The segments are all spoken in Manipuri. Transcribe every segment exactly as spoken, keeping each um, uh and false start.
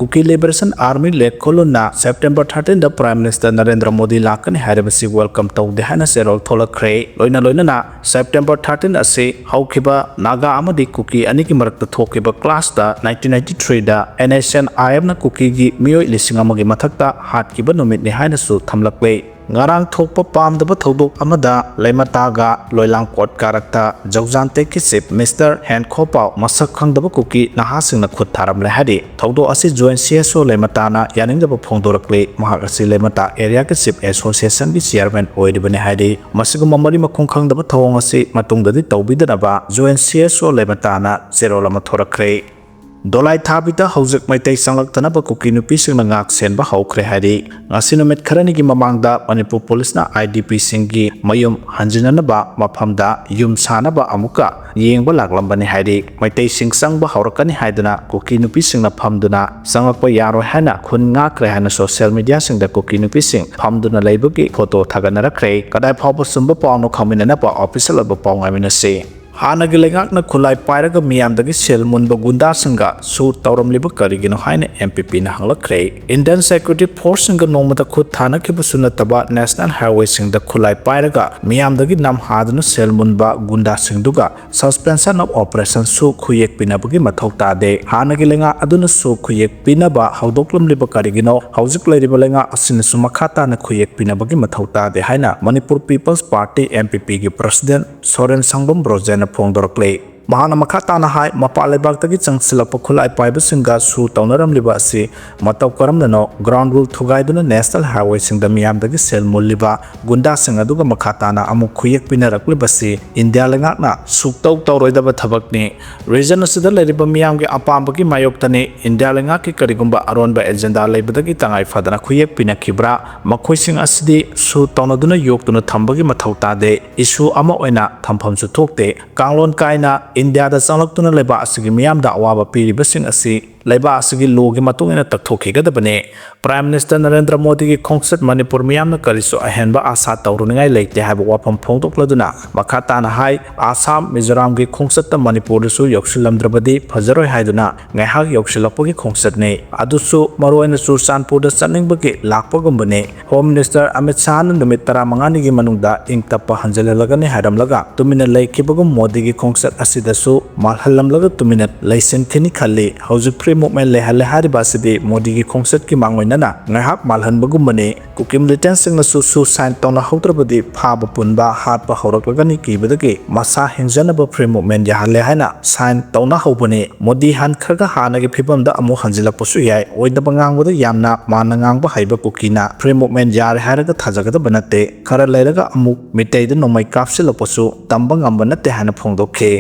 Kuki Liberation Army ꯂꯦꯈꯣꯂꯨꯟꯅ September thirteen ꯗ Prime Minister ꯅꯔꯦꯟꯗ꯭ꯔ ꯃꯣꯗꯤ ꯂꯥꯛꯀꯅꯤ ꯍꯥꯏꯔꯤꯕꯁꯤ welcome ꯇꯧꯗꯦ ꯍꯥꯏꯅ ꯆꯦꯔꯣꯜ ꯊꯣꯛꯂꯛꯈ꯭ꯔꯦ꯫ ꯂꯣꯏꯅ ꯂꯣꯏꯅꯅ September thirteen ꯑꯁꯤ ꯍꯧꯈꯤꯕ ꯅꯥꯒꯥ ꯑꯃꯗꯤ ꯀꯨꯀꯤ ꯑꯅꯤꯒꯤ ꯃꯔꯛꯇ ꯊꯣꯛꯈꯤꯕ clash ꯇ nineteen ninety-three ꯗ NSCN-IM ꯅ ꯀꯨꯀꯤꯒꯤ ꯃꯤꯑꯣꯏ ꯂꯤꯁꯤꯡ ꯑꯃꯒꯤ ꯃꯊꯛꯇ ꯍꯥꯠꯈꯤꯕ ꯅꯨꯃꯤꯠꯅꯤ ꯍꯥꯏꯅꯁꯨ ꯊꯝꯂꯛꯂꯦ꯫ ꯉꯔꯥꯡ ꯊꯣꯛꯄ ꯄꯥꯝꯗꯕ ꯊꯧꯗꯣꯛ ꯑꯃꯗ ꯂꯩꯃꯇꯥꯒ ꯂꯣꯏꯂꯥꯡꯀꯣꯠ ꯀꯥꯔꯛꯇ ꯖꯧꯖꯥꯟꯇꯦꯛꯀꯤ chief Mister ꯍꯦꯟ ꯈꯣꯄꯥꯎ ꯃꯁꯛ ꯈꯪꯗꯕ ꯀꯨꯀꯤ ꯅꯍꯥꯁꯤꯡꯅ ꯈꯨꯠ ꯊꯥꯔꯝꯂꯦ ꯍꯥꯏꯔꯤ꯫ ꯊꯧꯗꯣꯛ ꯑꯁꯤ Joint CSO ꯂꯩꯃꯇꯥꯅ ꯌꯥꯅꯤꯡꯗꯕ ꯐꯣꯡꯗꯣꯔꯛꯂꯤ꯫ ꯃꯍꯥꯛ ꯑꯁꯤ ꯂꯩꯃꯇꯥ area ꯒꯤ chief association ꯒꯤ chairman ꯑꯣꯏꯔꯤꯕꯅꯤ ꯍꯥꯏꯔꯤ꯫ ꯃꯁꯤꯒꯨꯝꯕ ꯃꯔꯤ ꯃꯈꯣꯡ ꯈꯪꯗꯕ ꯊꯧꯑꯣꯡ ꯑꯁꯤ ꯃꯇꯨꯡꯗꯗꯤ ꯇꯧꯕꯤꯗꯅꯕ Joint CSO ꯂꯩꯃꯇꯥꯅ ꯆꯦꯔꯣꯜ ꯑꯃ ꯊꯣꯔꯛꯈ꯭ꯔꯦ꯫ ꯗꯣꯂꯥꯏ ꯊꯥꯕꯤꯗ ꯍꯧꯖꯤꯛ ꯃꯩꯇꯩ ꯆꯪꯂꯛꯇꯅꯕ ꯀꯨꯀꯤ ꯅꯨꯄꯤꯁꯤꯡꯅ ꯉꯥꯛ ꯁꯦꯟꯕ ꯍꯧꯈ꯭ꯔꯦ ꯍꯥꯏꯔꯤ꯫ ꯉꯁꯤ ꯅꯨꯃꯤꯠ ꯈꯔꯅꯤꯒꯤ ꯃꯃꯥꯡꯗ ꯃꯅꯤꯄꯨꯔ ꯄꯨꯂꯤꯁꯅ IDP ꯁꯤꯡꯒꯤ ꯃꯌꯨꯝ ꯍꯟꯖꯤꯟꯅꯅꯕ ꯃꯐꯝꯗ ꯌꯨꯝ ꯁꯥꯅꯕ ꯑꯃꯨꯛꯀ ꯌꯦꯡꯕ ꯂꯥꯛꯂꯝꯕꯅꯤ ꯍꯥꯏꯔꯤ꯫ ꯃꯩꯇꯩꯁꯤꯡ ꯆꯪꯕ ꯍꯧꯔꯛꯀꯅꯤ ꯍꯥꯏꯗꯨꯅ ꯀꯨꯀꯤ ꯅꯨꯄꯤꯁꯤꯡꯅ ꯐꯝꯗꯨꯅ ꯆꯪꯂꯛꯄ ꯌꯥꯔꯣꯏ ꯍꯥꯏꯅ ꯈꯨꯟ ꯉꯥꯛꯈ꯭ꯔꯦ ꯍꯥꯏꯅ social media ꯁꯤꯡꯗ ꯀꯨꯀꯤ ꯅꯨꯄꯤꯁꯤꯡ ꯐꯝꯗꯨꯅ ꯂꯩꯕꯒꯤ photo ꯊꯥꯒꯠꯅꯔꯛꯈ꯭ꯔꯦ꯫ ꯀꯗꯥꯏ ꯐꯥꯎꯕ ꯆꯨꯝꯕ ꯄꯥꯎꯅꯣ ꯈꯪꯃꯤꯟꯅꯅꯕ official ꯑꯣꯏꯕ ꯄꯥꯎ ꯉꯥꯏꯃꯤꯟꯅꯁꯤ꯫ ꯍꯥꯟꯅꯒꯤ ꯂꯩꯉꯥꯛꯅ ꯈꯨꯠꯂꯥꯏ ꯄꯥꯏꯔꯒ ꯃꯤꯌꯥꯝꯗꯒꯤ ꯁꯦꯜ ꯃꯨꯟꯕ ꯒꯨꯟꯗꯥꯁꯤꯡꯒ ꯁꯨ ꯇꯧꯔꯝꯂꯤꯕ ꯀꯔꯤꯒꯤꯅꯣ ꯍꯥꯏꯅ MPP ꯅ ꯍꯪꯂꯛꯈ꯭ꯔꯦ꯫ Indian security force ꯁꯤꯡꯒ ꯅꯣꯡꯃꯇ ꯈꯨꯠ ꯊꯥꯅꯈꯤꯕꯁꯨ ꯅꯠꯇꯕ national highway ꯁꯤꯡꯗ ꯈꯨꯠꯂꯥꯏ ꯄꯥꯏꯔꯒ ꯃꯤꯌꯥꯝꯗꯒꯤ ꯅꯝꯍꯥꯗꯨꯅ ꯁꯦꯜ ꯃꯨꯟꯕ ꯒꯨꯟꯗꯥꯁꯤꯡꯗꯨꯒ suspension of operation ꯁꯨ ꯈꯨꯌꯦꯛ ꯄꯤꯅꯕꯒꯤ ꯃꯊꯧ ꯇꯥꯗꯦ꯫ ꯍꯥꯟꯅꯒꯤ ꯂꯩꯉꯥꯛ ꯑꯗꯨꯅꯁꯨ ꯈꯨꯌꯦꯛ ꯄꯤꯅꯕ ꯍꯧꯗꯣꯛꯂꯝꯂꯤꯕ ꯀꯔꯤꯒꯤꯅꯣ? ꯍꯧꯖꯤꯛ ꯂꯩꯔꯤꯕ ꯂꯩꯉꯥꯛ ꯑꯁꯤꯅꯁꯨ ꯃꯈꯥ ꯇꯥꯅ ꯈꯨꯌꯦꯛ ꯄꯤꯅꯕꯒꯤ ꯃꯊꯧ ꯇꯥꯗꯦ ꯍꯥꯏꯅ Manipur People's Party, MPP ꯒꯤ president ꯁꯣꯔꯦꯟ ꯁꯪꯒꯣꯝ ꯕ꯭ꯔꯣꯖꯦꯟꯅ ꯐꯣꯡꯗꯣꯔꯛꯂꯤ꯫ ꯃꯍꯥꯛꯅ ꯃꯈꯥ ꯇꯥꯅ ꯍꯥꯏ, ꯃꯄꯥꯟ ꯂꯩꯕꯥꯛꯇꯒꯤ ꯆꯪꯁꯤꯜꯂꯛꯄ ꯈꯨꯠꯂꯥꯏ ꯄꯥꯏꯕꯁꯤꯡꯒ ꯁꯨ ꯇꯧꯅꯔꯝꯂꯤꯕ ꯑꯁꯤ ꯃꯇꯧ ꯀꯔꯝꯅꯅꯣ? Ground rule ꯊꯨꯒꯥꯏꯗꯨꯅ national highway ꯁꯤꯡꯗ ꯃꯤꯌꯥꯝꯗꯒꯤ ꯁꯦꯜ ꯃꯨꯜꯂꯤꯕ ꯒꯨꯟꯗꯥꯁꯤꯡ ꯑꯗꯨꯒ ꯃꯈꯥ ꯇꯥꯅ ꯑꯃꯨꯛ ꯈꯨꯌꯦꯛ ꯄꯤꯅꯔꯛꯂꯤꯕꯁꯤ ꯏꯟꯗꯤꯌꯥ ꯂꯩꯉꯥꯛꯅ ꯁꯨꯛꯇꯧ ꯇꯧꯔꯣꯏꯗꯕ ꯊꯕꯛꯅꯤ꯫ Region ꯑꯁꯤꯗ ꯂꯩꯔꯤꯕ ꯃꯤꯌꯥꯝꯒꯤ ꯑꯄꯥꯝꯕꯒꯤ ꯃꯥꯌꯣꯛꯇꯅꯤ꯫ ꯏꯟꯗꯤꯌꯥ ꯂꯩꯉꯥꯛꯀꯤ ꯀꯔꯤꯒꯨꯝꯕ ꯑꯔꯣꯟꯕ agenda ꯂꯩꯕꯗꯒꯤ ꯇꯉꯥꯏ ꯐꯗꯅ ꯈꯨꯌꯦꯛ ꯄꯤꯅꯈꯤꯕ꯭ꯔꯥ? ꯃꯈꯣꯏꯁꯤꯡ ꯑꯁꯤꯗꯤ ꯁꯨ ꯇꯧꯅꯗꯨꯅ ꯌꯣꯛꯇꯨꯅ ꯊꯝꯕꯒꯤ ꯃꯊꯧ ꯇꯥꯗꯦ꯫ Issue ꯑꯃ ꯑꯣꯏꯅ ꯊꯝꯐꯝꯁꯨ ꯊꯣꯛꯇꯦ꯫ ꯀꯥꯡꯂꯣꯟ ꯀꯥꯏꯅ ꯏꯟꯗꯤꯌꯥꯗ ꯆꯪꯂꯛꯇꯨꯅ ꯂꯩꯕꯥꯛ ꯑꯁꯤꯒꯤ ꯃꯤꯌꯥꯝꯗ ꯑꯋꯥꯕ ꯄꯤꯔꯤꯕꯁꯤꯡ ꯑꯁꯤ ꯂꯩꯕꯥꯛ ꯑꯁꯤꯒꯤ ꯂꯣꯒꯤ ꯃꯇꯨꯡ ꯏꯟꯅ ꯇꯛꯊꯣꯛꯈꯤꯒꯗꯕꯅꯤ꯫ ꯄ꯭ꯔꯥꯏꯝ ꯃꯤꯅꯤꯁꯇꯔ ꯅꯔꯦꯟꯗ꯭ꯔ ꯃꯣꯗꯤꯒꯤ ꯈꯣꯡꯆꯠ ꯃꯅꯤꯄꯨꯔ ꯃꯤꯌꯥꯝꯅ ꯀꯔꯤꯁꯨ ꯑꯍꯦꯟꯕ ꯑꯥꯁꯥ ꯇꯧꯔꯨꯅꯤꯡꯉꯥꯏ ꯂꯩꯇꯦ ꯍꯥꯏꯕ ꯋꯥꯐꯝ ꯐꯣꯡꯗꯣꯛꯂꯗꯨꯅ ꯃꯈꯥ ꯇꯥꯅ ꯍꯥꯏ, ꯑꯥꯁꯥꯝ, ꯃꯤꯖꯣꯔꯥꯝꯒꯤ ꯈꯣꯡꯆꯠꯇ ꯃꯅꯤꯄꯨꯔꯗꯁꯨ ꯌꯧꯁꯤꯜꯂꯝꯗ꯭ꯔꯕꯗꯤ ꯐꯖꯔꯣꯏ ꯍꯥꯏꯗꯨꯅ ꯉꯥꯏꯍꯥꯛ ꯌꯧꯁꯤꯜꯂꯛꯄꯒꯤ ꯈꯣꯡꯆꯠꯅꯤ꯫ ꯑꯗꯨꯁꯨ ꯃꯔꯨꯑꯣꯏꯅ ꯆꯨꯔꯆꯥꯟꯄꯨꯔꯗ ꯆꯠꯅꯤꯡꯕꯒꯤ ꯂꯥꯛꯄꯒꯨꯝꯕꯅꯤ꯫ ꯍꯣꯝ ꯃꯤꯅꯤꯁꯇꯔ ꯑꯃꯤꯠ ꯁꯥꯍꯅ ꯅꯨꯃꯤꯠ ꯇꯔꯥꯃꯉꯥꯅꯤꯒꯤ ꯃꯅꯨꯡꯗ ꯏꯪ ꯇꯞꯄ ꯍꯟꯖꯤꯜꯍꯜꯂꯒꯅꯤ ꯍꯥꯏꯔꯝꯂꯒ ꯇꯨꯃꯤꯟꯅ ꯂꯩꯈꯤꯕꯒꯨꯝ ꯃꯣꯗꯤꯒꯤ ꯈꯣꯡꯆꯠ ꯑꯁꯤꯗꯁꯨ ꯃꯥꯜꯍꯜꯂꯝꯂꯒ ꯇꯨꯃꯤꯟꯅ ꯂꯩꯁꯤꯟꯈꯤꯅꯤ ꯈꯜꯂꯤ꯫ ꯍꯧꯖꯤꯛ ꯐ꯭ꯔꯤ ꯃꯨꯚꯃꯦꯟ ꯂꯩꯍꯜꯂꯦ ꯍꯥꯏꯔꯤꯕ ꯑꯁꯤꯗꯤ ꯃꯣꯗꯤꯒꯤ ꯈꯣꯡꯆꯠꯀꯤ ꯃꯥꯡꯑꯣꯏꯅꯅ ꯉꯥꯏꯍꯥꯛ ꯃꯥꯜꯍꯟꯕꯒꯨꯝꯕꯅꯤ꯫ ꯀꯨꯀꯤ ꯃꯤꯂꯤꯇꯦꯟꯁꯤꯡꯅꯁꯨ ꯁꯨ ꯁꯥꯏꯟ ꯇꯧꯅꯍꯧꯗ꯭ꯔꯕꯗꯤ ꯐꯥꯕ ꯄꯨꯟꯕ ꯍꯥꯠꯄ ꯍꯧꯔꯛꯂꯒꯅꯤ ꯀꯤꯕꯗꯒꯤ ꯃꯁꯥ ꯍꯤꯡꯖꯅꯕ ꯐ꯭ꯔꯤ ꯃꯨꯚꯃꯦꯟ ꯌꯥꯍꯜꯂꯦ ꯍꯥꯏꯅ ꯁꯥꯏꯟ ꯇꯧꯅꯍꯧꯕꯅꯤ꯫ ꯃꯣꯗꯤ ꯍꯟꯈ꯭ꯔꯒ ꯍꯥꯟꯅꯒꯤ ꯐꯤꯕꯝꯗ ꯑꯃꯨꯛ ꯍꯟꯖꯤꯜꯂꯛꯄꯁꯨ ꯌꯥꯏ꯫ ꯑꯣꯏꯗꯕ ꯉꯥꯡꯕꯗ ꯌꯥꯝꯅ ꯃꯥꯟꯅ ꯉꯥꯡꯕ ꯍꯩꯕ ꯀꯨꯀꯤꯅ ꯐ꯭ꯔꯤ ꯃꯨꯚꯃꯦꯟ ꯌꯥꯔꯦ ꯍꯥꯏꯔꯒ ꯊꯥꯖꯒꯗꯕ ꯅꯠꯇꯦ꯫ ꯈꯔ ꯂꯩꯔꯒ ꯑꯃꯨꯛ ꯃꯤꯇꯩꯗ ꯅꯣꯡꯃꯩ ꯀꯥꯞꯁꯤꯜꯂꯛꯄꯁꯨ ꯇꯝꯕ ꯉꯝꯕ ꯅꯠꯇꯦ ꯍꯥꯏꯅ ꯐꯣꯡꯗꯣꯛꯈꯤ꯫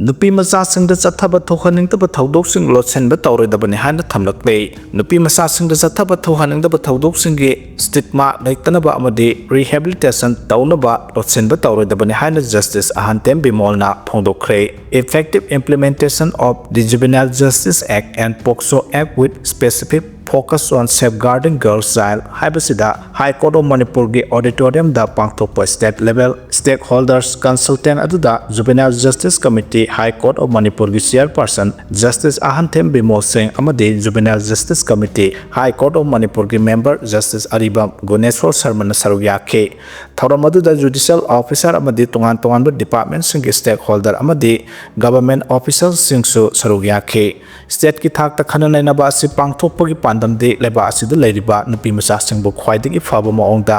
ꯅꯨꯄꯤ ꯃꯆꯥꯁꯤꯡꯗ ꯆꯠꯊꯕ ꯊꯣꯛꯍꯟꯅꯤꯡꯗꯕ ꯊꯧꯗꯣꯛꯁꯤꯡ ꯂꯣꯠꯁꯤꯟꯕ ꯇꯧꯔꯣꯏꯗꯕꯅꯤ ꯍꯥꯏꯅ ꯊꯝꯂꯛꯂꯤ꯫ ꯅꯨꯄꯤ ꯃꯆꯥꯁꯤꯡꯗ ꯆꯠꯊꯕ ꯊꯣꯛꯍꯟꯅꯤꯡꯗꯕ ꯊꯧꯗꯣꯛꯁꯤꯡꯒꯤ stigma ꯂꯩꯇꯅꯕ ꯑꯃꯗꯤ rehabilitation ꯇꯧꯅꯕ ꯂꯣꯠꯁꯤꯟꯕ ꯇꯧꯔꯣꯏꯗꯕꯅꯤ ꯍꯥꯏꯅ justice ꯑꯍꯟꯊꯦꯝ ꯕꯤꯃꯣꯜꯅ ꯐꯣꯡꯗꯣꯛꯈ꯭ꯔꯦ꯫ Effective implementation of the Juvenile Justice Act and POCSO Act with specific focus on safeguarding girl child ꯍꯥꯏꯕꯁꯤꯗ High Court of ꯃꯅꯤꯄꯨꯔꯒꯤ auditoriumꯗ ꯄꯥꯡꯊꯣꯛꯄ state level stakeholders consultant ꯑꯗꯨꯗ Juvenile Justice Committee, High Court of ꯃꯅꯤꯄꯨꯔꯒꯤ chairperson Justice ꯑꯍꯟꯊꯦꯝ ꯕꯤꯃꯣꯜ ꯁꯤꯡ ꯑꯃꯗꯤ Juvenile Justice Committee, High Court of ꯃꯅꯤꯄꯨꯔꯒꯤ member Justice ꯑꯔꯤꯕꯝ ꯒꯨꯅꯦꯁꯣꯔ ꯁꯔꯃꯅ ꯁꯔꯨꯛ ꯌꯥꯈꯤ꯫ ꯊꯧꯔꯝ ꯑꯗꯨꯗ judicial officer ꯑꯃꯗꯤ ꯇꯣꯉꯥꯟ ꯇꯣꯉꯥꯟꯕ departmentꯁꯤꯡꯒꯤ stakeholder ꯑꯃꯗꯤ government officialꯁꯤꯡꯁꯨ ꯁꯔꯨꯛ ꯌꯥꯈꯤ꯫ Stateꯀꯤ ꯊꯥꯛꯇ ꯈꯟꯅ ꯅꯩꯅꯕ ꯑꯁꯤ ꯄꯥꯡꯊꯣꯛꯄꯒꯤ ꯄꯥꯟꯗꯝꯗꯤ ꯂꯩꯕꯥꯛ ꯑꯁꯤꯗ ꯂꯩꯔꯤꯕ ꯅꯨꯄꯤ ꯃꯆꯥꯁꯤꯡꯕꯨ ꯈ꯭ꯋꯥꯏꯗꯒꯤ ꯐꯕ ꯃꯑꯣꯡꯗ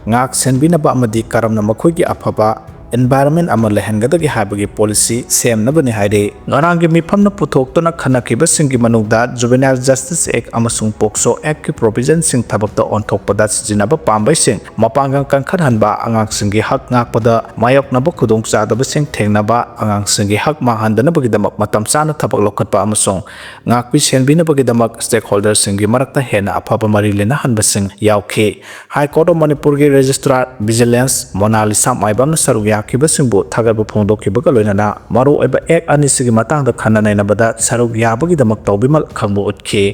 ꯉꯥꯛ ꯁꯦꯟꯕꯤꯅꯕ ꯑꯃꯗꯤ ꯀꯔꯝꯅ ꯃꯈꯣꯏꯒꯤ ꯑꯐꯕ environment ꯑꯃ ꯂꯩꯍꯟꯒꯗꯒꯦ ꯍꯥꯏꯕꯒꯤ policy ꯁꯦꯝꯅꯕꯅꯤ ꯍꯥꯏꯔꯤ꯫ ꯉꯔꯥꯡꯒꯤ ꯃꯤꯐꯝꯅ ꯄꯨꯊꯣꯛꯇꯨꯅ ꯈꯟꯅꯈꯤꯕꯁꯤꯡꯒꯤ ꯃꯅꯨꯡꯗ Juvenile Justice Act ꯑꯃꯁꯨꯡ POCSO Actꯀꯤ provisionꯁꯤꯡ ꯊꯕꯛꯇ ꯑꯣꯟꯊꯣꯛꯄꯗ ꯁꯤꯖꯤꯟꯅꯕ ꯄꯥꯝꯕꯩꯁꯤꯡ, ꯃꯄꯥꯡꯒꯜ ꯀꯟꯈꯠꯍꯟꯕ, ꯑꯉꯥꯡꯁꯤꯡꯒꯤ ꯍꯛ ꯉꯥꯛꯄꯗ ꯃꯥꯌꯣꯛꯅꯕ ꯈꯨꯗꯣꯡꯆꯥꯗꯕꯁꯤꯡ ꯊꯦꯡꯅꯕ, ꯑꯉꯥꯡꯁꯤꯡꯒꯤ ꯍꯛ ꯃꯥꯡꯍꯟꯗꯅꯕꯒꯤꯗꯃꯛ ꯃꯇꯝ ꯆꯥꯅ ꯊꯕꯛ ꯂꯧꯈꯠꯄ ꯑꯃꯁꯨꯡ ꯉꯥꯛꯄꯤ ꯁꯦꯟꯕꯤꯅꯕꯒꯤꯗꯃꯛ stakeholderꯁꯤꯡꯒꯤ ꯃꯔꯛꯇ ꯍꯦꯟꯅ ꯑꯐꯕ ꯃꯔꯤ ꯂꯩꯅꯍꯟꯕꯁꯤꯡ ꯌꯥꯎꯈꯤ꯫ High Court of ꯃꯅꯤꯄꯨꯔꯒꯤ Registrar Vigilance ꯃꯣꯅꯥꯂꯤꯁꯥ ꯃꯥꯏꯕꯝꯅ ꯁꯔꯨꯛ ꯌꯥꯈꯤ꯫ ꯈꯤꯕꯁꯤꯡꯕꯨ ꯊꯥꯒꯠꯄ ꯐꯣꯡꯗꯣꯛꯈꯤꯕꯒ ꯂꯣꯏꯅꯅ ꯃꯔꯨꯑꯣꯏꯕ ꯑꯦꯛ ꯑꯅꯤꯁꯤꯒꯤ ꯃꯇꯥꯡꯗ ꯈꯟꯅ ꯅꯩꯅꯕꯗ ꯁꯔꯨꯛ ꯌꯥꯕꯒꯤꯗꯃꯛ ꯇꯧꯕꯤꯃꯜ ꯈꯪꯕ ꯎꯠꯈꯤ꯫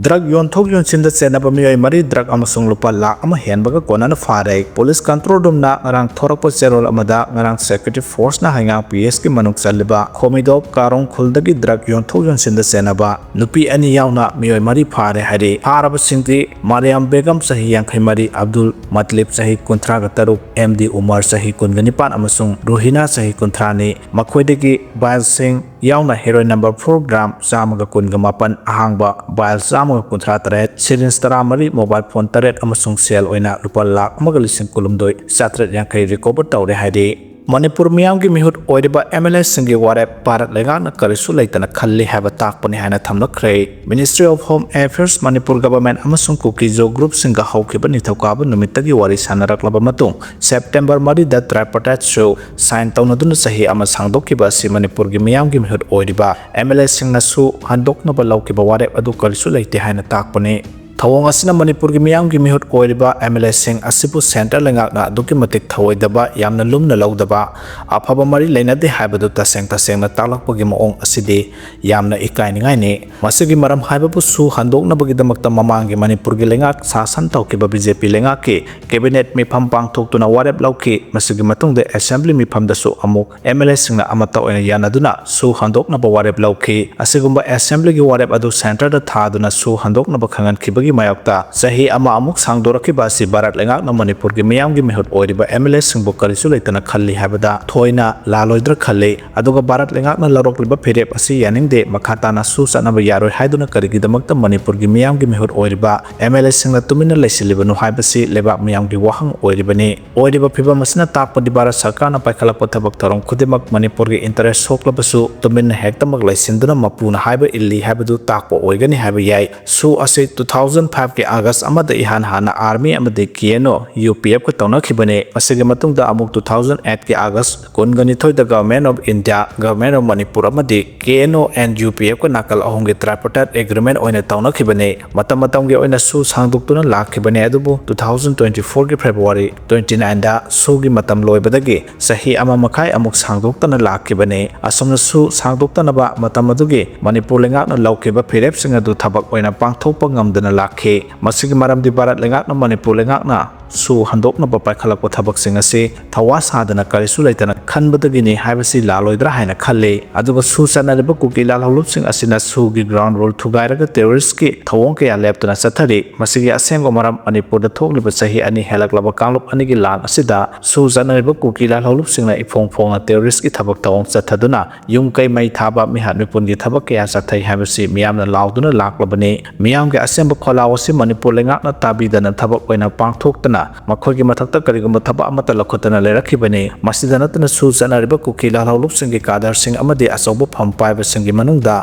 ꯗ꯭ꯔꯒ ꯌꯣꯟꯊꯣꯛ ꯌꯣꯟꯁꯤꯟꯗ ꯆꯦꯟꯅꯕ ꯃꯤꯑꯣꯏ ꯃꯔꯤ ꯗ꯭ꯔꯒ ꯑꯃꯁꯨꯡ ꯂꯨꯄꯥ ꯂꯥꯈ ꯑꯃ ꯍꯦꯟꯕꯒ ꯀꯣꯟꯅꯅ ꯐꯥꯔꯦ꯫ ꯄꯨꯂꯤꯁ ꯀꯟꯇ꯭ꯔꯣꯜ ꯔꯨꯝꯅ ꯉꯔꯥꯡ ꯊꯣꯔꯛꯄ ꯆꯦꯔꯣꯜ ꯑꯃꯗ ꯉꯔꯥꯡ ꯁꯦꯀ꯭ꯌꯨꯔꯤꯇꯤ ꯐꯣꯔꯁꯅ ꯍꯩꯉꯥꯡ ꯄꯤ ꯑꯦꯁꯀꯤ ꯃꯅꯨꯡ ꯆꯜꯂꯤꯕ ꯈꯣꯃꯤꯗꯣꯞ ꯀꯥꯔꯣꯡ ꯈꯨꯜꯗꯒꯤ ꯗ꯭ꯔꯒ ꯌꯣꯟꯊꯣꯛ ꯌꯣꯟꯁꯤꯟꯗ ꯆꯦꯟꯅꯕ ꯅꯨꯄꯤ ꯑꯅꯤ ꯌꯥꯎꯅ ꯃꯤꯑꯣꯏ ꯃꯔꯤ ꯐꯥꯔꯦ ꯍꯥꯏꯔꯤ꯫ ꯐꯥꯔꯕꯁꯤꯡꯗꯤ ꯃꯔꯤꯌꯝ ꯕꯦꯒꯝ ꯆꯍꯤ ꯌꯥꯡꯈꯩ ꯃꯔꯤ, ꯑꯕꯗꯨꯜ ꯃꯇꯂꯤꯕ ꯆꯍꯤ ꯀꯨꯟꯊ꯭ꯔꯥꯒ ꯇꯔꯨꯛ, ꯑꯦꯝ ꯗꯤ ꯎꯃꯔ ꯆꯍꯤ ꯀꯨꯟꯒ ꯅꯤꯄꯥꯟ ꯑꯃꯁꯨꯡ ꯔꯨꯍꯤꯅꯥ ꯆꯍꯤ ꯀꯨꯟꯊ꯭ꯔꯥꯅꯤ꯫ ꯃꯈꯣꯏꯗꯒꯤ ꯕꯥꯏꯜꯁꯤꯡ ꯌꯥꯎꯅ ꯍꯦꯔꯣꯏꯟ ꯅꯝꯕꯔ ꯐꯣꯔ ꯒ꯭ꯔꯥꯝ ꯆꯥꯝꯃꯒ ꯀꯨꯟꯒ ꯃꯥꯄꯟ, ꯑꯍꯥꯡꯕ ꯕꯥꯏꯜ ꯆꯥꯝꯃꯒ ꯀꯨꯟꯊ꯭ꯔꯥ ꯇꯔꯦꯠ, ꯁꯤꯔꯤꯟꯖ ꯇꯔꯥꯃꯔꯤ, ꯃꯣꯕꯥꯏꯜ ꯐꯣꯟ ꯇꯔꯦꯠ ꯑꯃꯁꯨꯡ ꯁꯦꯜ ꯑꯣꯏꯅ ꯂꯨꯄꯥ ꯂꯥꯈ ꯑꯃꯒ ꯂꯤꯁꯤꯡ ꯀꯨꯟꯍꯨꯝꯗꯣꯏ ꯆꯥꯇ꯭ꯔꯦꯠ ꯌꯥꯡꯈꯩ ꯔꯤꯀꯣꯚꯔ ꯇꯧꯔꯦ ꯍꯥꯏꯔꯤ꯫ ꯃꯅꯤꯄꯨꯔ ꯃꯤꯌꯥꯝꯒꯤ ꯃꯤꯍꯨꯠ ꯑꯣꯏꯔꯤꯕ ꯑꯦꯝ ꯑꯦꯜ ꯑꯦꯁꯤꯡꯒꯤ ꯋꯥꯔꯦꯞ ꯚꯥꯔꯠ ꯂꯩꯉꯥꯛꯅ ꯀꯔꯤꯁꯨ ꯂꯩꯇꯅ ꯈꯜꯂꯤ ꯍꯥꯏꯕ ꯇꯥꯛꯄꯅꯤ ꯍꯥꯏꯅ ꯊꯝꯂꯛꯈ꯭ꯔꯦ꯫ Ministry of Home Affairs, Manipur government ꯑꯃꯁꯨꯡ ꯀꯨꯀꯤ-ꯖꯣ ꯒ꯭ꯔꯨꯞꯁꯤꯡꯒ ꯍꯧꯈꯤꯕ ꯅꯤꯡꯊꯧꯀꯥꯕ ꯅꯨꯃꯤꯠꯇꯒꯤ ꯋꯥꯔꯤ ꯁꯥꯟꯅꯔꯛꯂꯕ ꯃꯇꯨꯡ, ꯁꯦꯞꯇꯦꯝꯕꯔ ꯃꯔꯤꯗ ꯇ꯭ꯔꯥꯏꯄꯥꯔꯇꯥꯏꯠ ꯁꯨ ꯁꯥꯏꯟ ꯇꯧꯅꯗꯨꯅ ꯆꯍꯤ ꯑꯃ ꯁꯥꯡꯗꯣꯛꯈꯤꯕ ꯑꯁꯤ ꯃꯅꯤꯄꯨꯔꯒꯤ ꯃꯤꯌꯥꯝꯒꯤ ꯃꯤꯍꯨꯠ ꯑꯣꯏꯔꯤꯕ ꯑꯦꯝ ꯑꯦꯜ ꯑꯦꯁꯤꯡꯅꯁꯨ ꯍꯟꯗꯣꯛꯅꯕ ꯂꯧꯈꯤꯕ ꯋꯥꯔꯦꯞ ꯑꯗꯨ ꯀꯔꯤꯁꯨ ꯂꯩꯇꯦ ꯍꯥꯏꯅ ꯇꯥꯛꯄꯅꯤ꯫ ꯊꯧꯑꯣꯡ ꯑꯁꯤꯅ ꯃꯅꯤꯄꯨꯔꯒꯤ ꯃꯤꯌꯥꯝꯒꯤ ꯃꯤꯍꯨꯠ ꯑꯣꯏꯔꯤꯕ ꯑꯦꯝ ꯑꯦꯜ ꯑꯦꯁꯤꯡ ꯑꯁꯤꯕꯨ ꯁꯦꯟꯇꯔ ꯂꯩꯉꯥꯛꯅ ꯑꯗꯨꯛꯀꯤ ꯃꯇꯤꯛ ꯊꯧꯑꯣꯏꯗꯕ, ꯌꯥꯝꯅ ꯂꯨꯝꯅ ꯂꯧꯗꯕ, ꯑꯐꯕ ꯃꯔꯤ ꯂꯩꯅꯗꯦ ꯍꯥꯏꯕꯗꯨ ꯇꯁꯦꯡ ꯇꯁꯦꯡꯅ ꯇꯥꯛꯂꯛꯄꯒꯤ ꯃꯑꯣꯡ ꯑꯁꯤꯗꯤ ꯌꯥꯝꯅ ꯏꯀꯥꯏꯅꯤꯡꯉꯥꯏꯅꯤ꯫ ꯃꯁꯤꯒꯤ ꯃꯔꯝ ꯍꯥꯏꯕꯕꯨ ꯁꯨ ꯍꯟꯗꯣꯛꯅꯕꯒꯤꯗꯃꯛꯇ ꯃꯃꯥꯡꯒꯤ ꯃꯅꯤꯄꯨꯔꯒꯤ ꯂꯩꯉꯥꯛ ꯁꯥꯁꯟ ꯇꯧꯈꯤꯕ ꯕꯤ ꯖꯦ ꯄꯤ ꯂꯩꯉꯥꯛꯀꯤ ꯀꯦꯕꯤꯅꯦꯠ ꯃꯤꯐꯝ ꯄꯥꯡꯊꯣꯛꯇꯨꯅ ꯋꯥꯔꯦꯞ ꯂꯧꯈꯤ꯫ ꯃꯁꯤꯒꯤ ꯃꯇꯨꯡꯗ ꯑꯦꯁꯦꯝꯕ꯭ꯂꯤ ꯃꯤꯐꯝꯗꯁꯨ ꯑꯃꯨꯛ ꯑꯦꯝ ꯑꯦꯜ ꯑꯦꯁꯤꯡꯅ ꯑꯃꯠꯇ ꯑꯣꯏꯅ ꯌꯥꯅꯗꯨꯅ ꯁꯨ ꯍꯟꯗꯣꯛꯅꯕ ꯋꯥꯔꯦꯞ ꯂꯧꯈꯤ꯫ ꯑꯁꯤꯒꯨꯝꯕ ꯑꯦꯁꯦꯝꯕ꯭ꯂꯤꯒꯤ ꯋꯥꯔꯦꯞ ꯑꯗꯨ ꯁꯦꯟꯇꯔꯗ ꯊꯥꯗꯨꯅ ꯁꯨ ꯍꯟꯗꯣꯛꯅꯕ ꯈꯪꯍꯟꯈꯤꯕꯒꯤ ꯃꯥꯌꯣꯛꯇ ꯆꯍꯤ ꯑꯃ ꯑꯃꯨꯛ ꯁꯥꯡꯗꯣꯔꯛꯈꯤꯕ ꯑꯁꯤ ꯚꯥꯔꯠ ꯂꯩꯉꯥꯛꯅ ꯃꯅꯤꯄꯨꯔꯒꯤ ꯃꯤꯌꯥꯝꯒꯤ ꯃꯤꯍꯨꯠ ꯑꯣꯏꯔꯤꯕ ꯑꯦꯝ ꯑꯦꯜ ꯑꯦꯁꯤꯡꯕꯨ ꯀꯔꯤꯁꯨ ꯂꯩꯇꯅ ꯈꯜꯂꯤ ꯍꯥꯏꯕꯗ ꯊꯣꯏꯅ ꯂꯥꯜꯂꯣꯏꯗ꯭ꯔꯥ ꯈꯜꯂꯤ꯫ ꯑꯗꯨꯒ ꯚꯥꯔꯠ ꯂꯩꯉꯥꯛꯅ ꯂꯧꯔꯛꯂꯤꯕ ꯐꯤꯔꯦꯞ ꯑꯁꯤ ꯌꯥꯅꯤꯡꯗꯦ꯫ ꯃꯈꯥ ꯇꯥꯅ ꯁꯨ ꯆꯠꯅꯕ ꯌꯥꯔꯣꯏ ꯍꯥꯏꯗꯨꯅ ꯀꯔꯤꯒꯤꯗꯃꯛꯇ ꯃꯅꯤꯄꯨꯔꯒꯤ ꯃꯤꯌꯥꯝꯒꯤ ꯃꯤꯍꯨꯠ ꯑꯣꯏꯔꯤꯕ ꯑꯦꯝ ꯑꯦꯜ ꯑꯦꯁꯤꯡꯅ ꯇꯨꯃꯤꯟꯅ ꯂꯩꯁꯤꯜꯂꯤꯕꯅꯣ ꯍꯥꯏꯕꯁꯤ ꯂꯩꯕꯥꯛ ꯃꯤꯌꯥꯝꯒꯤ ꯋꯥꯍꯪ ꯑꯣꯏꯔꯤꯕꯅꯤ꯫ ꯑꯣꯏꯔꯤꯕ ꯐꯤꯚꯝ ꯑꯁꯤꯅ ꯇꯥꯛꯄꯗꯤ ꯚꯥꯔꯠ ꯁꯔꯀꯥꯔꯅ ꯄꯥꯏꯈꯠꯂꯛꯄ ꯊꯕꯛ ꯊꯧꯔꯝ ꯈꯨꯗꯤꯡꯃꯛ ꯃꯅꯤꯄꯨꯔꯒꯤ ꯏꯟꯇꯔꯦꯁ ꯁꯣꯛꯂꯕꯁꯨ ꯇꯨꯃꯤꯟꯅ ꯍꯦꯛꯇꯃꯛ ꯂꯩꯁꯤꯟꯗꯨꯅ ꯃꯄꯨꯅ ꯍꯥꯏꯕ ꯏꯜꯂꯤ ꯍꯥꯏꯕꯗꯨ ꯇꯥꯛꯄ ꯑꯣꯏꯒꯅꯤ ꯍꯥꯏꯕ ꯌꯥꯏ꯫ ꯁꯨ ꯑꯁꯤ two thousand ꯐꯥꯏꯚꯀꯤ ꯑꯥꯒꯁ ꯑꯃꯗ ꯏꯍꯥꯟ ꯍꯥꯟꯅ ꯑꯥꯔꯃꯤ ꯑꯃꯗꯤ ꯀꯦ ꯑꯦꯟ ꯑꯣ ꯌꯨ ꯄꯤ ꯑꯦꯐꯀ ꯇꯧꯅꯈꯤꯕꯅꯤ꯫ ꯃꯁꯤꯒꯤ ꯃꯇꯨꯡꯗ ꯑꯃꯨꯛ ꯇꯨ ꯊꯥꯎꯖꯟ ꯑꯦꯠꯀꯤ ꯑꯥꯒꯁ ꯀꯨꯟꯒ ꯅꯤꯊꯣꯏꯗ Government of India, Government of Manipur ꯑꯃꯗꯤ ꯀꯦ ꯑꯦꯟ ꯑꯣ and ꯌꯨ ꯄꯤ ꯑꯦꯐꯀ ꯅꯥꯀꯜ ꯑꯍꯨꯝꯒꯤ tripartite agreement ꯑꯣꯏꯅ ꯇꯧꯅꯈꯤꯕꯅꯤ꯫ ꯃꯇꯝ ꯃꯇꯝꯒꯤ ꯑꯣꯏꯅ ꯁꯨ ꯁꯥꯡꯗꯣꯛꯇꯨꯅ ꯂꯥꯛꯈꯤꯕꯅꯤ, ꯑꯗꯨꯕꯨ ꯇꯨ ꯊꯥꯎꯖꯟ ꯇ꯭ꯋꯦꯟꯇꯤ ꯐꯣꯔꯒꯤ ꯐꯦꯕ꯭ꯔꯨꯋꯥꯔꯤ ꯇ꯭ꯋꯦꯟꯇꯤ ꯅꯥꯏꯟꯗ ꯁꯨꯒꯤ ꯃꯇꯝ ꯂꯣꯏꯕꯗꯒꯤ ꯆꯍꯤ ꯑꯃ ꯃꯈꯥꯏ ꯑꯃꯨꯛ ꯁꯥꯡꯗꯣꯛꯇꯅ ꯂꯥꯛꯈꯤꯕꯅꯤ꯫ ꯑꯁꯨꯝꯅ ꯁꯨ ꯁꯥꯡꯗꯣꯛꯇꯅꯕ ꯃꯇꯝ ꯑꯗꯨꯒꯤ ꯃꯅꯤꯄꯨꯔ ꯂꯩꯉꯥꯛꯅ ꯂꯧꯈꯤꯕ ꯐꯤꯔꯦꯞꯁꯤꯡ ꯑꯗꯨ ꯊꯕꯛ ꯑꯣꯏꯅ ꯄꯥꯡꯊꯣꯛꯄ ꯉꯝꯗꯅ ꯂꯥꯛꯈꯤ꯫ ꯃꯁꯤꯒꯤ ꯃꯔꯝꯗꯤ ꯚꯥꯔꯠ ꯂꯩꯉꯥꯛꯅ ꯃꯅꯤꯄꯨꯔ ꯂꯩꯉꯥꯛꯅ ꯁꯨ ꯍꯟꯗꯣꯛꯅꯕ ꯄꯥꯏꯈꯠꯂꯛꯄ ꯊꯕꯛꯁꯤꯡ ꯑꯁꯤ ꯊꯋꯥ ꯁꯥꯗꯅ ꯀꯔꯤꯁꯨ ꯂꯩꯇꯅ ꯈꯟꯕꯗꯒꯤꯅꯤ ꯍꯥꯏꯕꯁꯤ ꯂꯥꯜꯂꯣꯏꯗ꯭ꯔꯥ ꯍꯥꯏꯅ ꯈꯜꯂꯤ꯫ ꯑꯗꯨꯒ ꯁꯨ ꯆꯠꯅꯔꯤꯕ ꯀꯨꯀꯤ ꯂꯥꯜꯍꯧꯂꯨꯞꯁꯤꯡ ꯑꯁꯤꯅ ꯁꯨꯒꯤ ground rule ꯊꯨꯒꯥꯏꯔꯒ terroristꯀꯤ ꯊꯧꯑꯣꯡ ꯀꯌꯥ ꯂꯦꯞꯇꯅ ꯆꯠꯊꯔꯤ꯫ ꯃꯁꯤꯒꯤ ꯑꯁꯦꯡꯕ ꯃꯔꯝ ꯃꯅꯤꯄꯨꯔꯗ ꯊꯣꯛꯂꯤꯕ ꯆꯍꯤ ꯑꯅꯤ ꯍꯦꯜꯂꯛꯂꯕ ꯀꯥꯡꯂꯨꯞ ꯑꯅꯤꯒꯤ ꯂꯥꯟ ꯑꯁꯤꯗ ꯁꯨ ꯆꯠꯅꯔꯤꯕ ꯀꯨꯀꯤ ꯂꯥꯜꯍꯧꯂꯨꯞꯁꯤꯡꯅ ꯏꯐꯣꯡ ꯐꯣꯡꯅ terroristꯀꯤ ꯊꯕꯛ ꯊꯧꯑꯣꯡ ꯆꯠꯊꯗꯨꯅ ꯌꯨꯝ ꯀꯩ ꯃꯩ ꯊꯥꯕ, ꯃꯤꯍꯥꯠ ꯃꯤꯄꯨꯟꯒꯤ ꯊꯕꯛ ꯀꯌꯥ ꯆꯠꯊꯩ ꯍꯥꯏꯕꯁꯤ ꯃꯤꯌꯥꯝꯅ ꯂꯥꯎꯗꯨꯅ ꯂꯥꯛꯂꯕꯅꯤ꯫ ꯃꯤꯌꯥꯝꯒꯤ ꯑꯁꯦꯡꯕ ꯈꯣꯜꯂꯥꯎ ꯑꯁꯤ ꯃꯅꯤꯄꯨꯔ ꯂꯩꯉꯥꯛꯅ ꯇꯥꯕꯤꯗꯅ ꯊꯕꯛ ꯑꯣꯏꯅ ꯄꯥꯡꯊꯣꯛꯇꯅ ꯃꯈꯣꯏꯒꯤ ꯃꯊꯛꯇ ꯀꯔꯤꯒꯨꯝꯕ ꯊꯕꯛ ꯑꯃꯠꯇ ꯂꯧꯈꯠꯇꯅ ꯂꯩꯔꯛꯈꯤꯕꯅꯤ꯫ ꯃꯁꯤꯗ ꯅꯠꯇꯅ ꯁꯨ ꯆꯠꯅꯔꯤꯕ ꯀꯨꯀꯤ ꯂꯥꯜꯍꯧꯂꯨꯞꯁꯤꯡꯒꯤ ꯀꯥꯗꯔꯁꯤꯡ ꯑꯃꯗꯤ ꯑꯆꯧꯕ ꯐꯝ ꯄꯥꯏꯕꯁꯤꯡꯒꯤ ꯃꯅꯨꯡꯗ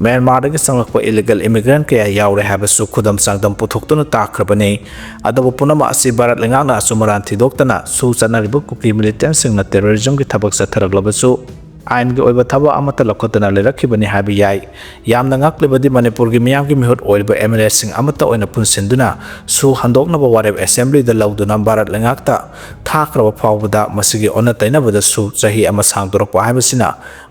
ꯃ꯭ꯌꯥꯟꯃꯥꯔꯗꯒꯤ ꯆꯪꯂꯛꯄ illegal immigrant ꯀꯌꯥ ꯌꯥꯎꯔꯦ ꯍꯥꯏꯕꯁꯨ ꯈꯨꯗꯝ ꯆꯥꯡꯗꯝ ꯄꯨꯊꯣꯛꯇꯨꯅ ꯇꯥꯛꯈ꯭ꯔꯕꯅꯤ꯫ ꯑꯗꯨꯕꯨ ꯄꯨꯝꯅꯃꯛ ꯑꯁꯤ ꯚꯥꯔꯠ ꯂꯩꯉꯥꯛꯅ ꯑꯆꯨꯝ ꯑꯔꯥꯟ ꯊꯤꯗꯣꯛꯇꯅ ꯁꯨ ꯆꯠꯅꯔꯤꯕ ꯀꯨꯀꯤ militantꯁꯤꯡꯅ terrorismꯒꯤ ꯊꯕꯛ ꯆꯠꯊꯔꯛꯂꯕꯁꯨ ꯑꯥꯏꯟꯒꯤ ꯑꯣꯏꯕ ꯊꯕꯛ ꯑꯃꯠꯇ ꯂꯧꯈꯠꯇꯅ ꯂꯩꯔꯛꯈꯤꯕꯅꯤ ꯍꯥꯏꯕ ꯌꯥꯏ꯫ ꯌꯥꯝꯅ ꯉꯛꯂꯤꯕꯗꯤ ꯃꯅꯤꯄꯨꯔꯒꯤ ꯃꯤꯌꯥꯝꯒꯤ ꯃꯤꯍꯨꯠ ꯑꯣꯏꯔꯤꯕ ꯑꯦꯝ ꯑꯦꯜ ꯑꯦꯁꯤꯡ ꯑꯃꯠꯇ ꯑꯣꯏꯅ ꯄꯨꯟꯁꯤꯟꯗꯨꯅ ꯁꯨ ꯍꯟꯗꯣꯛꯅꯕ ꯋꯥꯔꯦꯞ assemblyꯗ ꯂꯧꯗꯨꯅ ꯚꯥꯔꯠ ꯂꯩꯉꯥꯛꯇ ꯊꯥꯈ꯭ꯔꯕ ꯐꯥꯎꯕꯗ ꯃꯁꯤꯒꯤ ꯑꯣꯟꯅ ꯇꯩꯅꯕꯗꯁꯨ ꯆꯍꯤ ꯑꯃ ꯁꯥꯡꯗꯣꯔꯛꯄ ꯍꯥꯏꯕꯁꯤꯅ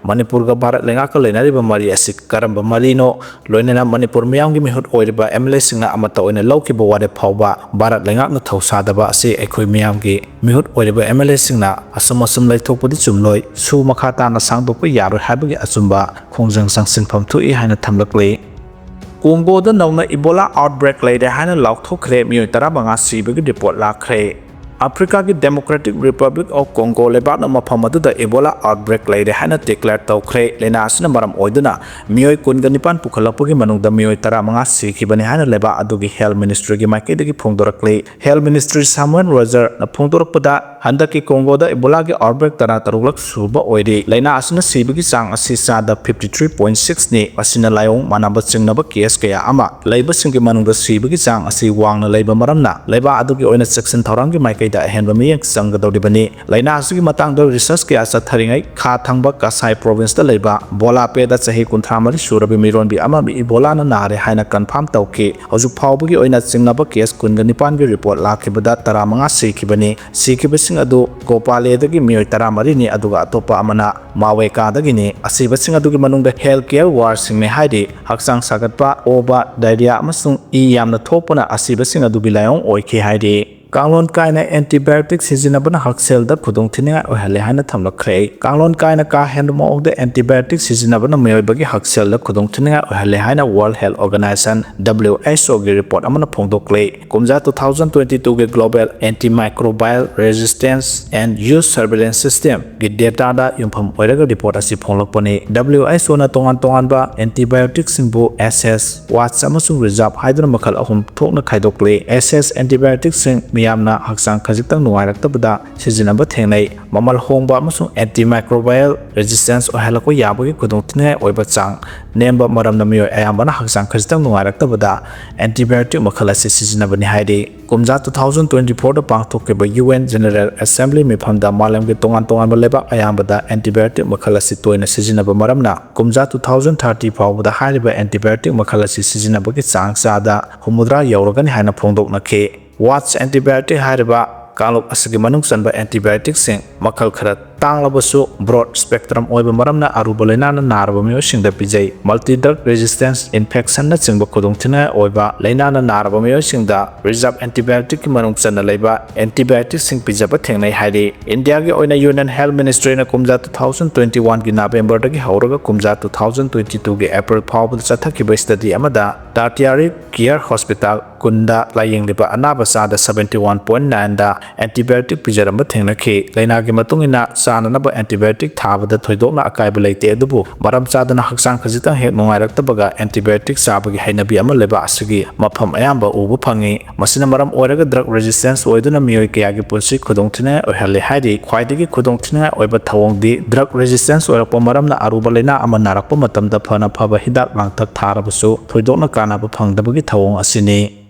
ꯃꯅꯤꯄꯨꯔꯒ ꯚꯥꯔꯠ ꯂꯩꯉꯥꯛꯀ ꯂꯩꯅꯔꯤꯕ ꯃꯔꯤ ꯑꯁꯤ ꯀꯔꯝꯕ ꯃꯔꯤꯅꯣ, ꯂꯣꯏꯅꯅ ꯃꯅꯤꯄꯨꯔ ꯃꯤꯌꯥꯝꯒꯤ ꯃꯤꯍꯨꯠ ꯑꯣꯏꯔꯤꯕ ꯑꯦꯝ ꯑꯦꯜ ꯑꯦꯁꯤꯡꯅ ꯑꯃꯠꯇ ꯑꯣꯏꯅ ꯂꯧꯈꯤꯕ ꯋꯥꯔꯦꯞ ꯐꯥꯎꯕ ꯚꯥꯔꯠ ꯂꯩꯉꯥꯛꯅ ꯊꯧꯁꯥꯗꯕ ꯑꯁꯤ ꯑꯩꯈꯣꯏ ꯃꯤꯌꯥꯝꯒꯤ ꯃꯤꯍꯨꯠ ꯑꯣꯏꯔꯤꯕ ꯑꯦꯝ ꯑꯦꯜ ꯑꯦꯁꯤꯡꯅ ꯑꯁꯨꯝ ꯑꯁꯨꯝ ꯂꯩꯊꯣꯛꯄꯗꯤ ꯆꯨꯝꯂꯣꯏ, ꯁꯨ ꯃꯈꯥ ꯇꯥꯅ ꯁꯥꯡꯗꯣꯛꯄ ꯌꯥꯔꯣꯏ ꯍꯥꯏꯕꯒꯤ ꯑꯆꯨꯝꯕ ꯈꯣꯡꯖꯪ ꯆꯪꯁꯤꯟꯐꯝ ꯊꯣꯛꯏ ꯍꯥꯏꯅ ꯊꯝꯂꯛꯂꯤ꯫ ꯀꯣꯡꯒꯣꯗ ꯅꯧꯅ Ebola outbreak ꯂꯩꯔꯦ ꯍꯥꯏꯅ ꯂꯥꯎꯊꯣꯛꯈ꯭ꯔꯦ꯫ ꯃꯤꯑꯣꯏ ꯇꯔꯥꯃꯉꯥ ꯁꯤꯕꯒꯤ report ꯂꯥꯛꯈ꯭ꯔꯦ꯫ ꯑꯐ꯭ꯔꯤꯀꯥꯒꯤ Democratic Republic of Congo ꯂꯩꯕꯥꯛꯅ ꯃꯐꯝ ꯑꯗꯨꯗ Ebola outbreak ꯂꯩꯔꯦ ꯍꯥꯏꯅ declare ꯇꯧꯈ꯭ꯔꯦ꯫ ꯂꯥꯏꯅꯥ ꯑꯁꯤꯅ ꯃꯔꯝ ꯑꯣꯏꯗꯨꯅ ꯃꯤꯑꯣꯏ ꯀꯨꯟꯒ ꯅꯤꯄꯥꯟ ꯄꯨꯈꯠꯂꯛꯄꯒꯤ ꯃꯅꯨꯡꯗ ꯃꯤꯑꯣꯏ ꯇꯔꯥꯃꯉꯥ ꯁꯤꯈꯤꯕꯅꯤ ꯍꯥꯏꯅ ꯂꯩꯕꯥꯛ ꯑꯗꯨꯒꯤ Health Ministryꯒꯤ ꯃꯥꯏꯀꯩꯗꯒꯤ ꯐꯣꯡꯗꯣꯔꯛꯂꯤ꯫ Health Minister Samuel Roger ꯅ ꯐꯣꯡꯗꯣꯔꯛꯄꯗ, ꯍꯟꯗꯛꯀꯤ ꯀꯣꯡꯒꯣꯗ Ebola ꯒꯤ outbreak ꯇꯔꯥꯇꯔꯨꯛꯂꯛ ꯁꯨꯕ ꯑꯣꯏꯔꯤ꯫ ꯂꯥꯏꯅꯥ ꯑꯁꯤꯅ ꯁꯤꯕꯒꯤ ꯆꯥꯡ ꯑꯁꯤ ꯆꯥꯗ fifty three point six ꯅꯤ꯫ ꯃꯁꯤꯅ ꯂꯥꯏꯑꯣꯡ ꯃꯥꯟꯅꯕ ꯆꯤꯡꯅꯕ case ꯀꯌꯥ ꯑꯃ ꯂꯩꯕꯁꯤꯡꯒꯤ ꯃꯅꯨꯡꯗ ꯁꯤꯕꯒꯤ ꯆꯥꯡ ꯑꯁꯤ ꯋꯥꯡꯅ ꯂꯩꯕ ꯃꯔꯝꯅ ꯂꯩꯕꯥꯛ ꯑꯗꯨꯒꯤ ꯑꯣꯏꯅ ꯆꯦꯛꯁꯤꯟ ꯊꯧꯔꯥꯡꯒꯤ ꯃꯥꯏꯀꯩꯗ ꯑꯍꯦꯟꯕ ꯃꯤꯠꯌꯦꯡ ꯆꯪꯒꯗꯧꯔꯤꯕꯅꯤ꯫ ꯂꯥꯏꯅꯥ ꯑꯁꯤꯒꯤ ꯃꯇꯥꯡꯗ research ꯀꯌꯥ ꯆꯠꯊꯔꯤꯉꯩ, ꯈꯥ ꯊꯪꯕ ꯀꯁꯥꯏ province ꯇ ꯂꯩꯕ ꯕꯣꯂꯥꯄꯦꯗ ꯆꯍꯤ ꯀꯨꯟꯊ꯭ꯔꯥ ꯃꯔꯤ ꯁꯨꯔꯕꯤ ꯃꯤꯔꯣꯟꯕꯤ ꯑꯃ Ebola ꯅ ꯅꯥꯔꯦ ꯍꯥꯏꯅ confirm ꯇꯧꯈꯤ꯫ ꯍꯧꯖꯤꯛ ꯐꯥꯎꯕꯒꯤ ꯑꯣꯏꯅ ꯆꯤꯡꯅꯕ case ꯀꯨꯟꯒ ꯅꯤꯄꯥꯟꯒꯤ report ꯂꯥꯛꯈꯤꯕꯗ ꯇꯔꯥꯃꯉꯥ ꯁꯤꯈꯤꯕꯅꯤ꯫ ꯁꯤꯈꯤꯕꯁꯤꯡ ꯑꯗꯨ ꯒꯣꯄꯥꯂꯦꯗꯒꯤ ꯃꯤꯑꯣꯏ ꯇꯔꯥꯃꯔꯤꯅꯤ, ꯑꯗꯨꯒ ꯑꯇꯣꯞꯄ ꯑꯃꯅ ꯃꯥꯋꯦꯀꯥꯗꯒꯤꯅꯤ꯫ ꯑꯁꯤꯕꯁꯤꯡ ꯑꯗꯨꯒꯤ ꯃꯅꯨꯡꯗ health care workerꯁꯤꯡꯅꯤ ꯍꯥꯏꯔꯤ꯫ ꯍꯛꯆꯥꯡ ꯁꯥꯒꯠꯄ, ꯑꯣꯕ, diarrhea ꯑꯃꯁꯨꯡ ꯏ ꯌꯥꯝꯅ ꯊꯣꯛꯄꯅ ꯑꯁꯤꯕꯁꯤꯡ ꯑꯗꯨꯒꯤ ꯂꯥꯏꯑꯣꯡ ꯑꯣꯏꯈꯤ ꯍꯥꯏꯔꯤ꯫ ꯀꯥꯡꯂꯣꯟ ꯀꯥꯏꯅ antibiotic ꯁꯤꯖꯤꯟꯅꯕꯅ ꯍꯛꯁꯦꯜꯗ ꯈꯨꯗꯣꯡꯊꯤꯅꯤꯡꯉꯥꯏ ꯑꯣꯏꯍꯜꯂꯦ ꯍꯥꯏꯅ ꯊꯝꯂꯛꯈ꯭ꯔꯦ꯫ ꯀꯥꯡꯂꯣꯟ ꯀꯥꯏꯅ ꯀꯥ ꯍꯦꯟꯕ ꯃꯑꯣꯡꯗ antibiotic ꯁꯤꯖꯤꯟꯅꯕꯅ ꯃꯤꯑꯣꯏꯕꯒꯤ ꯍꯛꯁꯦꯜꯗ ꯈꯨꯗꯣꯡꯊꯤꯅꯤꯡꯉꯥꯏ ꯑꯣꯏꯍꯜꯂꯦ ꯍꯥꯏꯅ World Health Organization, W H O ꯒꯤ report ꯑꯃꯅ ꯐꯣꯡꯗꯣꯛꯂꯤ꯫ ꯀꯨꯝꯖꯥ two thousand twenty two ꯒꯤ Global Antimicrobial Resistance and Use Surveillance System ꯒꯤ data ꯗ ꯌꯨꯝꯐꯝ ꯑꯣꯏꯔꯒ report ꯑꯁꯤ ꯐꯣꯡꯂꯛꯄꯅꯤ꯫ W H O ꯅ ꯇꯣꯉꯥꯟ ꯇꯣꯉꯥꯟꯕ antibiotic ꯁꯤꯡꯕꯨ assess, watch ꯑꯃꯁꯨꯡ reserve ꯍꯥꯏꯗꯨꯅ ꯃꯈꯜ ꯑꯍꯨꯝ ꯊꯣꯛꯅ ꯈꯥꯏꯗꯣꯛꯂꯤ꯫ Assess antibiotic ꯁꯤꯡ ꯃꯤꯌꯥꯝꯅ ꯍꯛꯆꯥꯡ ꯈꯖꯤꯛꯇꯪ ꯅꯨꯡꯉꯥꯏꯔꯛꯇꯕꯗ ꯁꯤꯖꯤꯟꯅꯕ ꯊꯦꯡꯅꯩ꯫ ꯃꯃꯜ ꯍꯣꯡꯕ ꯑꯃꯁꯨꯡ antimicrobial resistance ꯑꯣꯏꯍꯜꯂꯛꯄ ꯌꯥꯕꯒꯤ ꯈꯨꯗꯣꯡꯊꯤꯅꯤꯡꯉꯥꯏ ꯑꯣꯏꯕ ꯆꯥꯡ ꯅꯦꯝꯕ ꯃꯔꯝꯅ ꯃꯤꯑꯣꯏ ꯑꯌꯥꯝꯕꯅ ꯍꯛꯆꯥꯡ ꯈꯖꯤꯛꯇꯪ ꯅꯨꯡꯉꯥꯏꯔꯛꯇꯕꯗ antibiotic ꯃꯈꯜ ꯑꯁꯤ ꯁꯤꯖꯤꯟꯅꯕꯅꯤ ꯍꯥꯏꯔꯤ꯫ ꯀꯨꯝꯖꯥ two thousand twenty four ꯗ ꯄꯥꯡꯊꯣꯛꯈꯤꯕ U N General Assembly ꯃꯤꯐꯝꯗ ꯃꯥꯂꯦꯝꯒꯤ ꯇꯣꯉꯥꯟ ꯇꯣꯉꯥꯟꯕ ꯂꯩꯕꯥꯛ ꯑꯌꯥꯝꯕꯗ antibiotic ꯃꯈꯜ ꯑꯁꯤ ꯇꯣꯏꯅ ꯁꯤꯖꯤꯟꯅꯕ ꯃꯔꯝꯅ ꯀꯨꯝꯖꯥ two thousand thirty ꯐꯥꯎꯕꯗ ꯍꯥꯏꯔꯤꯕ antibiotic ꯃꯈꯜ ꯑꯁꯤ ꯁꯤꯖꯤꯟꯅꯕꯒꯤ ꯆꯥꯡ ꯆꯥꯗ ꯍꯨꯝꯐꯨꯇꯔꯥ ꯌꯧꯔꯒꯅꯤ ꯍꯥꯏꯅ ꯐꯣꯡꯗꯣꯛꯅꯈꯤ꯫ Watch antibiotic ꯍꯥꯏꯔꯤꯕ ꯀꯥꯡꯂꯨꯞ ꯑꯁꯤꯒꯤ ꯃꯅꯨꯡ ꯆꯟꯕ antibiotic ꯁꯤꯡ ꯃꯈꯜ ꯈꯔ ꯇꯥꯡꯂꯕꯁꯨ broad spectrum ꯑꯣꯏꯕ ꯃꯔꯝꯅ ꯑꯔꯨꯕ ꯂꯥꯏꯅꯥꯅ ꯅꯥꯔꯕ ꯃꯤꯑꯣꯏꯁꯤꯡꯗ ꯄꯤꯖꯩ꯫ Multi drug resistance infection ꯅꯆꯤꯡꯕ ꯈꯨꯗꯣꯡꯊꯤꯅꯤꯡꯉꯥꯏ ꯑꯣꯏꯕ ꯂꯥꯏꯅꯥꯅ ꯅꯥꯔꯕ ꯃꯤꯑꯣꯏꯁꯤꯡꯗ reserve antibiotic ꯀꯤ ꯃꯅꯨꯡ ꯆꯟꯅ ꯂꯩꯕ antibiotic ꯁꯤꯡ ꯄꯤꯖꯕ ꯊꯦꯡꯅꯩ ꯍꯥꯏꯔꯤ꯫ ꯏꯟꯗꯤꯌꯥꯒꯤ ꯑꯣꯏꯅ Union Health Ministry ꯅ ꯀꯨꯝꯖꯥ two thousand twenty one ꯒꯤ November ꯗꯒꯤ ꯍꯧꯔꯒ ꯀꯨꯝꯖꯥ two thousand twenty two ꯒꯤ April ꯐꯥꯎꯕꯗ ꯆꯠꯊꯈꯤꯕ study ꯑꯃꯗ tertiary care hospital ꯀꯨꯟꯗ ꯂꯥꯌꯦꯡꯂꯤꯕ ꯑꯅꯥꯕ ꯆꯥꯗ seventy one point nine ꯗ antibiotic ꯄꯤꯖꯔꯝꯕ ꯊꯦꯡꯅꯈꯤ꯫ ꯂꯥꯏꯅꯥꯒꯤ ꯃꯇꯨꯡ ꯏꯟꯅ ꯆꯥꯅꯅꯕ antibiotic ꯊꯥꯕꯗ ꯊꯣꯏꯗꯣꯛꯅ ꯑꯀꯥꯏꯕ ꯂꯩꯇꯦ, ꯑꯗꯨꯕꯨ ꯃꯔꯝ ꯆꯥꯗꯅ ꯍꯛꯆꯥꯡ ꯈꯖꯤꯛꯇꯪ ꯍꯦꯛ ꯅꯨꯡꯉꯥꯏꯔꯛꯇꯕꯒ antibiotic ꯆꯥꯕꯒꯤ ꯍꯩꯅꯕꯤ ꯑꯃ ꯂꯩꯕ ꯑꯁꯤꯒꯤ ꯃꯐꯝ ꯑꯌꯥꯝꯕ ꯎꯕ ꯐꯪꯉꯤ꯫ ꯃꯁꯤꯅ ꯃꯔꯝ ꯑꯣꯏꯔꯒ drug resistance ꯑꯣꯏꯗꯨꯅ ꯃꯤꯑꯣꯏ ꯀꯌꯥꯒꯤ ꯄꯨꯟꯁꯤ ꯈꯨꯗꯣꯡꯊꯤꯅꯤꯡꯉꯥꯏ ꯑꯣꯏꯍꯜꯂꯦ ꯍꯥꯏꯔꯤ꯫ ꯈ꯭ꯋꯥꯏꯗꯒꯤ ꯈꯨꯗꯣꯡꯊꯤꯅꯤꯡꯉꯥꯏ ꯑꯣꯏꯕ ꯊꯧꯑꯣꯡꯗꯤ drug resistance ꯑꯣꯏꯔꯛꯄ ꯃꯔꯝꯅ ꯑꯔꯨꯕ ꯂꯥꯏꯅꯥ ꯑꯃ ꯅꯥꯔꯛꯄ ꯃꯇꯝꯗ ꯐꯅ ꯐꯕ ꯍꯤꯗꯥꯛ ꯂꯥꯡꯊꯛ ꯊꯥꯔꯕꯁꯨ ꯊꯣꯏꯗꯣꯛꯅ ꯀꯥꯟꯅꯕ ꯐꯪꯗꯕꯒꯤ ꯊꯧꯑꯣꯡ ꯑꯁꯤꯅꯤ꯫